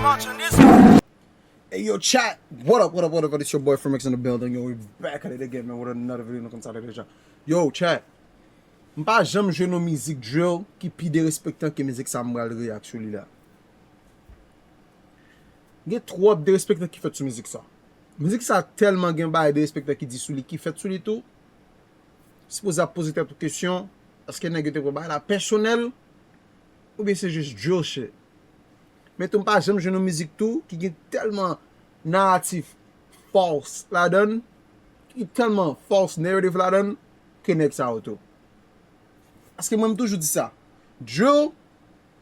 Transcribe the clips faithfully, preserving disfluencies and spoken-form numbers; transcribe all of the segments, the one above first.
Hey yo, chat! What up, what up, what up? It's your boy From X in the building. Yo, we back at it again, man, with another video. Nou konn sa deja. Yo, chat! M pa janm jwenn yon mizik drill ki pi derespektan ke mizik sa m pral react sou li la. Gen twòp derespektan ki fèt sou mizik sa. Mizik sa tèlman gen bagay derespektan ki di sou li, ki fèt sou li tou. Sipoze ap poze tèt ou kesyon, èske nèg yo te pran bagay la pèsonèl, oubyen se jis drill shit? Men tou, m pa janm jwenn yon mizik tou ki gen tèlman naratif false ladan l, ki gen tèlman false narrative ladan l, ke nèg sa yo tou. Paske mwen, m toujou di sa. Drill,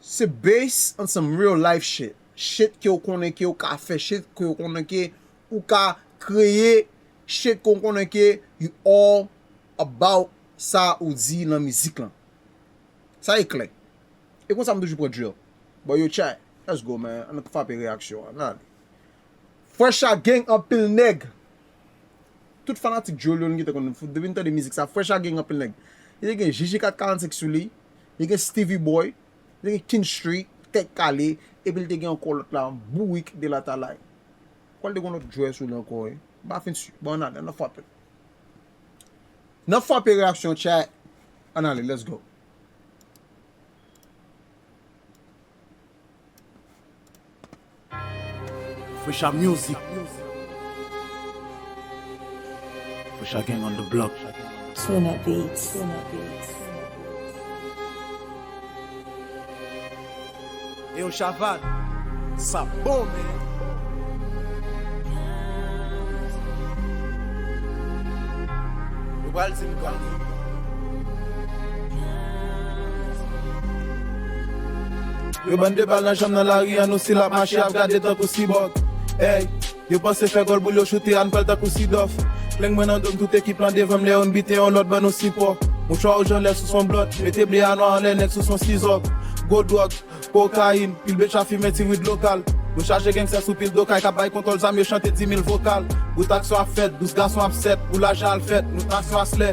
se based on some real life shit. Shit ke w konnen ke w ka fè, shit ke w konnen ke ou ka kreye, shit ke w konnen ke you all about sa ou di nan mizik lan. Sa e klè. E konsa m toujou pran drill. Bon, yo, chat. Let's go, man. Ann frape reaksyon an. Ann ale. Fresh a gang anpil nèg. Tout fanatik drill yo, nou gentan konn, depi n tande mizik sa, Fresh a gang anpil nèg. Li te gen J J kat karannsenk sou li, li te gen Stevie Boy, li te gen King Street, Tèt Kale, epi li te gen ankò lòt la, Bourik de Latalay. Kwè l te gen lòt jwè sou li ankò, wi. M pa fin si. Bon, ann ale, ann frape. N ap frape reaksyon, chat. Ann ale, let's go. Fresh a music. Fresh a gang on the block. Tuna Beats. Tuna Beats. Yo, Chaval, sa bon, men. Yo pral di m kòman. Yo bann de bal nan janm nan lari an, nou si l ap mache, ap gade tankou sibòg. Ey, yo panse fè gòl boul yo choute, ann pral tankou sidòf. Plen mwen nan dom tout ekip lan devan m, lè yo n bite yon lòt ban nou sipò. Mouchwa wouj anlè sou son blòt, mete ble a nwa anlè nèg sou son sizòg. Gwo dwòg, kokayin, pil becha fimen ti wid lokal. Nou chaje gangstè sou pil do kay k ap bay kontwòl zam, yo chante di mil vokal. Bout aksyon ap fèt, dous gason ap sèt, boulaj al fèt, nou t aksyon aslè.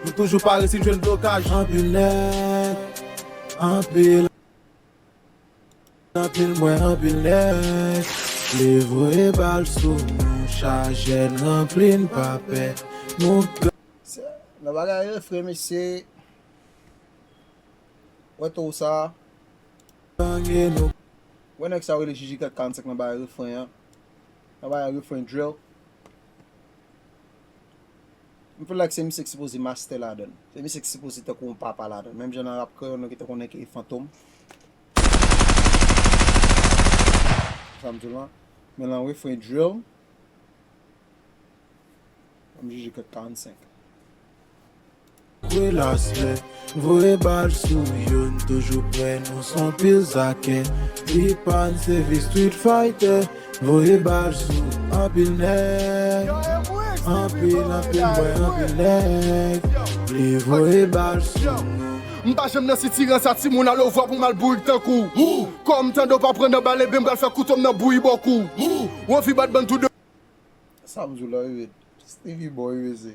Nou toujou pare si n jwenn blokaj. Anpil nèg, anpil, anpil mwen, anpil nèg. Vle voye bal sou nou, chajè n ranpli, n pa pè. Nou Se, nan bagay refren, mesye. Wè tou sa. Wè nèg sa yo rele J J kat karannsenk nan bagay refren an. Nan bagay refren drill. M feel like se misye ki sipoze master ladan l. Se misye ki sipoze tankou yon papa ladan l. Menm jan nan rap kreyòl, nou gentan konnen ke e Fantom. Sa m di w lan. Men nan refren drill, J J kat karannsenk. Kwe lasle, voye bal sou yo, n toujou prè, nou son pil zakè. Li pa n se vi street fighter, voye bal sou anpil nèg. Anpil, anpil, mwen anpil nèg. Li voye bal sou nou. M pa janm nan sitirans a timoun, alo vwa pou m al bourik tankou. Kòm tande w pa pran nan bal, ebyen m pral fè kouto m nan bouyi bòkou. Ou anvi bat bann tou de. Sa m di w la, wi, Stevie Boy, wi, se.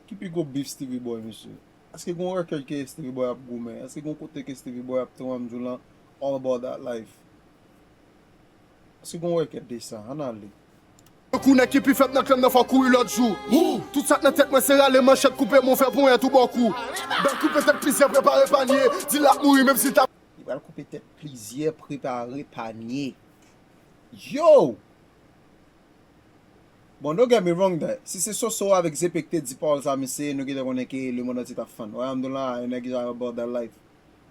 Ki pi gwo beef Stevie Boy, mesye? Èske gen yon record ke Stevie Boy ap goumen? Èske gen yon kote ke Stevie Boy ap tankou m di w lan, all about that life? Èske gen yon record de sa? Ann ale. Kou nèg ki pi fèb nan klan nan fò kouri lòt jou. Tout sa k nan tèt mwen se rale manchèt, koupe mon fè ponyèt ou bò kou. Bèl koupe tèt plizyè, prepare panye. Di l ap mouri menm si ta. Li pral koupe tèt plizyè, prepare panye. Yo! Bon, don't get me wrong there. Si se Soso avèk Zepe ki te di pawòl sa, mesye, nou gentan konnen ke lemonn antye t ap fann. Wè, m di w la, nèg is all about that life.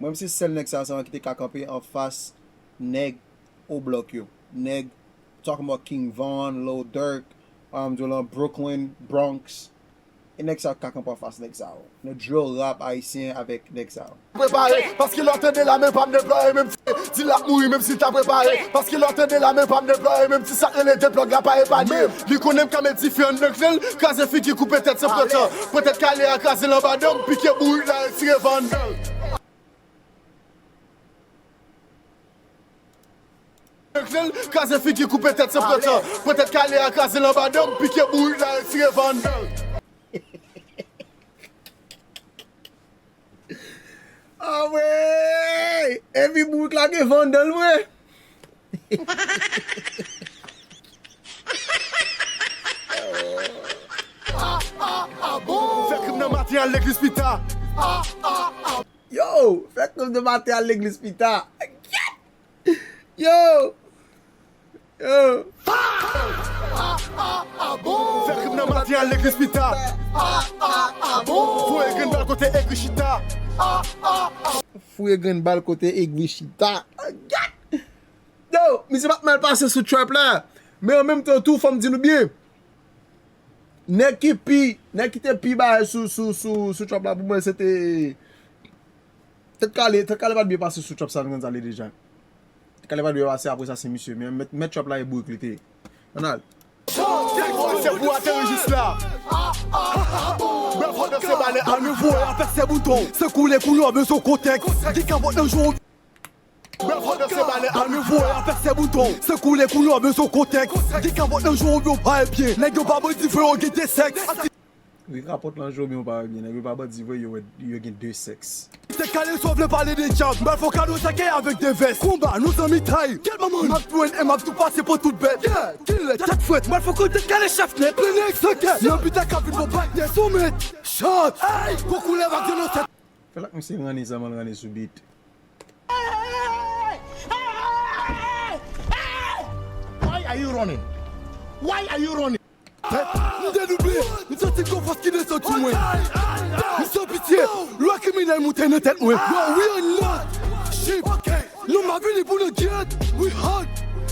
Mwen, m se sèl nèg sa, sa ki te ka kanpe anfas nèg O Block yo. Nèg, talking about King Von, Lil Durk, wè, m di w la, Brooklyn, Bronx. E nèg sa yo k ka kanpe anfas nèg sa yo. Nan drill rap ayisyen avèk nèg sa yo. Prepare, paske lè w tande lame pa m deplore menm ti, di l ap mouri menm si l ta prepare. Paske lè w tande lame pa m deplore menm ti, sa k rele deplòg la pa epanye. Li konnen m ka met dife anndan kle l, kraze figi koupe tèt san pran tan. Pran tèt kale a kraze l anba dan m, pike bourik la retire vandal. Kraze figi koupe tèt san pran tan. Pran tèt kale a kraze l anba dan m, pike bourik la retire vandal. Ah, wey! Epi bourik la gen vandal, wey! Fè krim nan maten, al legliz pita. Yo, fè krim nan maten, al legliz pita. Yo! Yo! Fè krim nan maten, al legliz pita. Foure grenn bal kote egri chita. Foure grenn bal kote egri chita. Yo, misye pa t mal pase sou trap la. Men an menm tan tou, fò m di nou byen. Nèg ki pi, nèg ki te pi bagay sou, sou, sou, sou trap la pou mwen, se te Tèt Kale, Tèt Kale pa t byen pase sou trap sa, nou konn sa li deja. Tèt Kale pa t byen pase, apre sa se misye. Men mèt, mèt trap la e bourik li te ye. Ann al. Se pou ateri jis la. Bravo, danse bale. Ann voye afè se bouton. Se koule koulè bezwen kontèks. Di kapòt nan jou. Bravo, danse bale. Ann voye afè se bouton. Se koule koulè bezwen kontèks. Di kapòt nan jou yo pa byen. Nèg yo pa bandi vre, yo gen de sèks. Wi, kapòt lan jwe byen ou pa wè byen. Nèg yo pa bandi vre, yo, yo gen de sèks. Tèt Kale, si w vle pale de djab, m al fè kado sa kay avèk de vès. Konba, nou zanmitay. Kèl manman. M ap jwenn e m ap tou pase pou tout bèt. Yeah, kile, tèt frèt. M al fè kote Tèt Kale chèf nèt. Plenèg, santèt. Nan pita k ap vin pou batnè. Soumèt. Chant. Ey, gwo koulè bak de nan tèt. Fè lak misye ranni sèlman, l ranni sou beat. Why are you running? Why are you running? Tèt, m dedouble, m santi gwo fòs ki desann sou mwen. M san pitye, lwa kriminèl moute nan tèt mwen. Yo, we are not sheep. Non, m pa vini pou nou gyèt. We hot.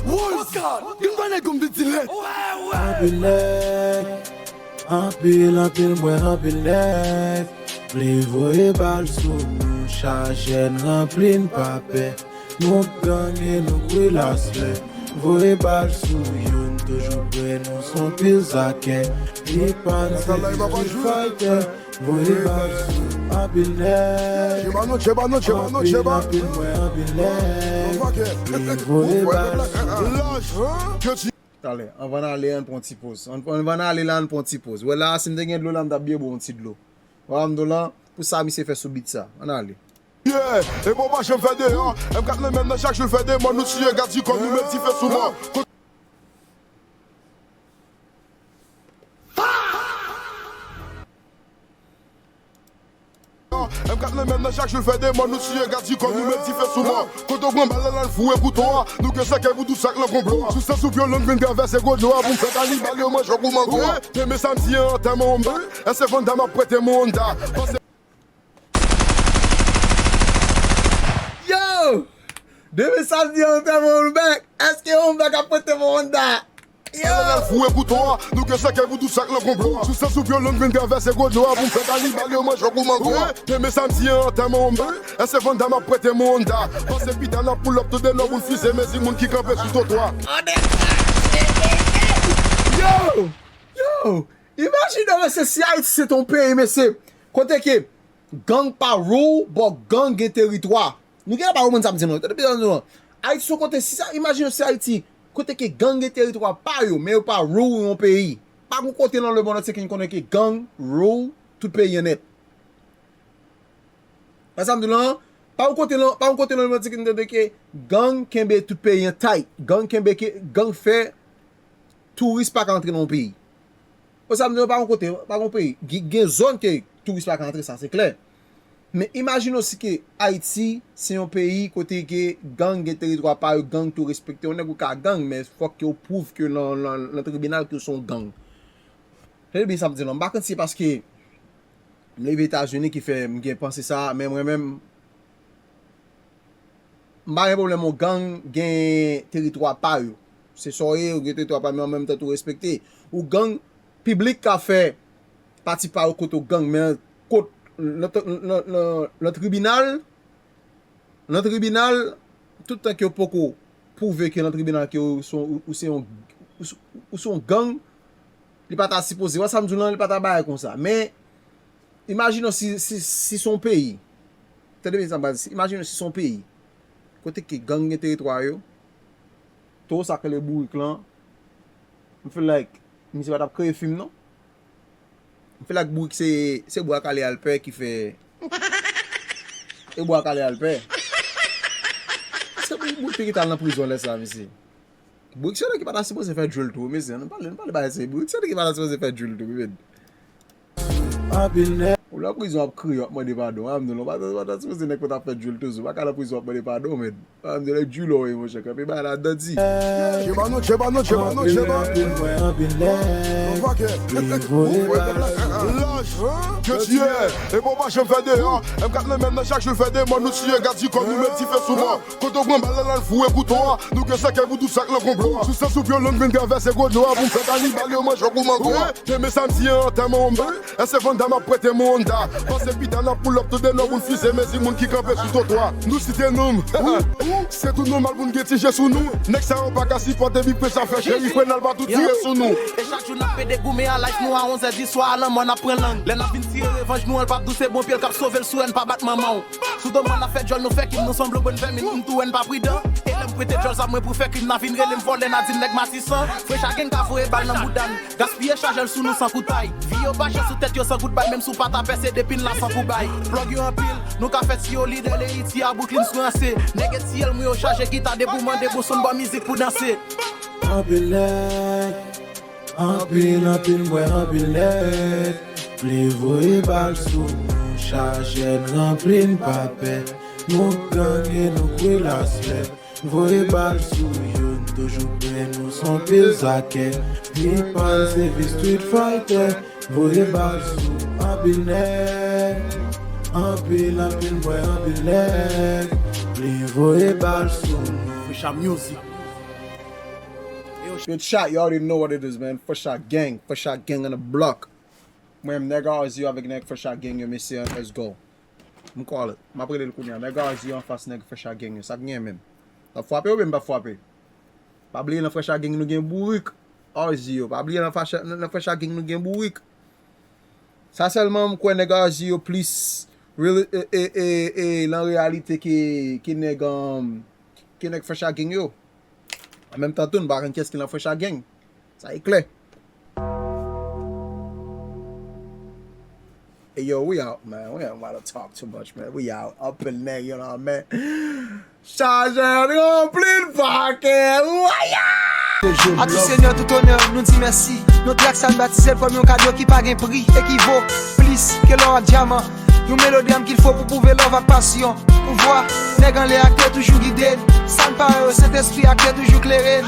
Wolves. Gen pa nèg m vin di lèt. Anpil nèg, anpil, anpil, m wè anpil nèg. Vle voye bal sou nou, chaje n ranpli n pa pè. Nou gang e nou kwi laslè. Voye bal sou youn, toujou prè, nou s on pil zakè. Li pa n se street fighter. Voye bal sou anpil nèg. Anpil, anpil, m wè anpil nèg. Li voye bal sou. Talè, anvan n ale, ann pran ti poz. Ann, anvan n ale la, ann pran ti poz. Wè la, si m te gen dlo la, m t ap byen bwè yon ti dlo. Wè, m di w lan, pou sa misye fè sou beat sa. Ann ale. Yeah, e bon pa janm fè deyò. M kat nan men nan chak jou l fè de mò, nou tiye gad di kò, nou met dife sou mò. M kat nan men nan chak jou l fè de mò, nou tiye gad di kò, nou met dife sou mò. Kote w pran bal la, l al foure kouto a. Nou gen sèkèy pou tout sa k nan konplo a. Sou sans ou vyolon vin travèse gwo dlo a pou m fè kanibal yo manje w kou mango a. Demen samdi an antèman w m bay. Èske Vanda m ap prete m yon Honda? Pase Yo! Demen samdi an antèman w m bay. Èske yon bèk ap prete m yon Honda? Yo! Foure kouto a, nou gen sèkèy pou tout sa k nan konplo a. Sou sans ou vyolon vin travèse gwo dlo a pou m fè kanibal yo manje w kou mango a. Demen samdi an antèman w m bay. Èske Vanda m ap prete m yon Honda? Pase pita n ap pull up tou de lò boul fize mezi moun ki kanpe sou twotwa. Yo! Yo! Imajine w, mesye, si Ayiti se t on peyi, mesye, kote ke gang pa rule, but gang gen teritwa. Nou genlè pa konprann sa m di nou an. Tande byen sa m di nou an. Ayiti se yon kote, si sa, imajine w si Ayiti, kote ke gang gen teritwa pa yo, men yo pa rule yon peyi. Pa gon kote nan lemonn antye ke n konnen ke gang rule tout peyi an nèt. Wè sa m di w lan, pa yon kote nan, pa yon kote nan lemonn antye ke n tande ke gang kenbe tout peyi an tight. Gang kenbe ke, gang fè touris pa ka antre nan yon peyi. Wè sa m di w, pa yon kote, pa yon peyi. Gen, gen zòn ke touris pa ka antre, sa se klè. Men imajine w si ke Ayiti se yon peyi kote ke gang gen teritwa pa yo, gang tou respekte w, nèg ou ka gang, men fòk ke w pwouve ke nan, nan, nan tribinal ke w se yon gang. Tande byen sa m di w lan, m pa konn si se paske m leve Etazini ki fè m gen panse sa, men mwen menm, m pa gen pwoblèm yon gang gen teritwa pa yo. Se sa w ye, ou gen teritwa pa yo, men an menm tan tou respekte. Ou gang, piblik ka fè pati pa yo kote w gang, men kot, nan, nan, nan, nan tribinal, nan tribinal, tout tan ke w poko pwouve ke nan tribinal ke w se yon, ou se yon, ou se, ou se yon gang, li pa ta sipoze, wè sa m di w lan, li pa ta bagay konsa. Men, imajine w si, si, si se yon peyi, tande byen sa m pral di, imajine w si se yon peyi, kote ke gang gen teritwa yo, towo sa k rele bourik lan, m feel like, misye pa t ap kreye fim non. M feel like bourik se, se bwa kale alpè ki fè, e bwa kale alpè. Se pou Bourik te gentan al nan prizon lè sa, mesye. Bourik se nèg ki pa ta sipoze fè drill tou, mesye. Nou pale, nou pale bagay serye. Bourik se nèg ki pa ta sipoze fè drill tou, wi, men. Anpil nèg. Ou nan prizon ap kriye, w ap mande padon. A, m di w, non, pa ta, pa ta sipoze nèg pou t ap fè drill toujou. Pa ka nan prizon ap mande padon, men. A, m di w, nèg drill ou ye, monchè. Kanpe bagay la, danti. Cheba non, cheba non, cheba non, cheba. Anpil nèg, anpil nèg. Laj, ke tiye, e bon pa janm fè deyò. M kat nan men nan chak jou l fè demò, nou tiye, gad di kò nou met dife sou mò. Kote w pran bal la, l al foure kouto a. Nou gen sèkèy pou tout sa k nan konplo a. Sou sans ou vyolon, vin travèse gwo dlo a. Pou m fè kanibal yo manje w kou mango a. Demen samdi an antèman w m ba. Èske Van Damme ap prete m yon Honda? Pase pita n ap pull up tou de nò pou n fize mezi moun ki kanpe sou twotwa. Nou site non m. Se tou nòmal pou n gen ti je sou nou. Nèg sa yo pa ka sipòte bif men sa fè cheri frenal pa tou tire sou nou. E chak jou n ap pede goumen a life nou a onzè di swa a lanmò n ap pran lang. Lè n ap vin tire revanj nou an l p ap dou se bon pye l k ap sove l sou èn pa bat manman w. Sou do mwen n ap fè djòl nou fè kib nou sanble w bòn vèmin m tou wè n pa pridan. E lè m prete djòl zam mwen pou fè kib n a vin rele m vòlè n a di m nèg matisan. Fresh a gang ka voye bal nan bouda n. Gaspiye chajè l sou nou san koutay. Vi yo pa chè sou tèt yo san kout bay menm si w pa ta pèse depi n la san pou bay. Plòg yo anpil, nou ka fè tiyo lidè Leyiti a Brooklyn sou ranse. Nèg etiyèl mwen yo chaje gita debout mande bon son bò mizik pou danse. Anpil nèg, anpil, anpil, m wè anpil nèg. Vle voye bal sou nou, chajè n ranpli n pa pè. Nou gang e nou kwe laspè. Voye bal sou yo, n toujou prè, nou s on pil zakè. Ni pal se vi street fighter. Voye bal sou anpil nèg. Anpil, anpil, m wè anpil nèg. Li voye bal sou nou. Fresh Music. Yo, chat, you already know what it is, man. Fresh Out Gang, Fresh Out Gang on the block. Mwen, nèg R Z O avèk nèg Fresh Out Gang yo, mesye, let's go. M call it. M ap rele l kounye a. Nèg R Z O anfas nèg Fresh Out Gang yo. Sa k gen menm? N ap frape oubyen m p ap frape? Pa bliye nan Fresh Out Gang nou gen Bourik. R Z O. Pa bliye nan Fresh, nan Fresh Out Gang nou gen Bourik. Sa sèlman m kwè nèg R Z O plis real, e, e, e, e, nan reyalite ke, ke nèg, um, ke nèg Fresh Out Gang yo. An menm tan tou, nou pa konn kiyès ki nan Fresh Out Gang. Sa e klè. Hey, yo, we out, man. We don't gotta talk too much, man. We out. Up in there, you know what I mean? Chajè ranpli n pakè, waya! A ti Senyè tout onè, nou di mèsi. Nou trak sa n batize l kòm yon kado ki pa gen pri e ki vo plis ke lò ak dyaman. Yon melodram ki l fo pou pwouve love ak pasyon. Pouvwa nèg anlè a k te toujou gide n. Sa n pa wè yo, Sentespri a k te toujou klere n.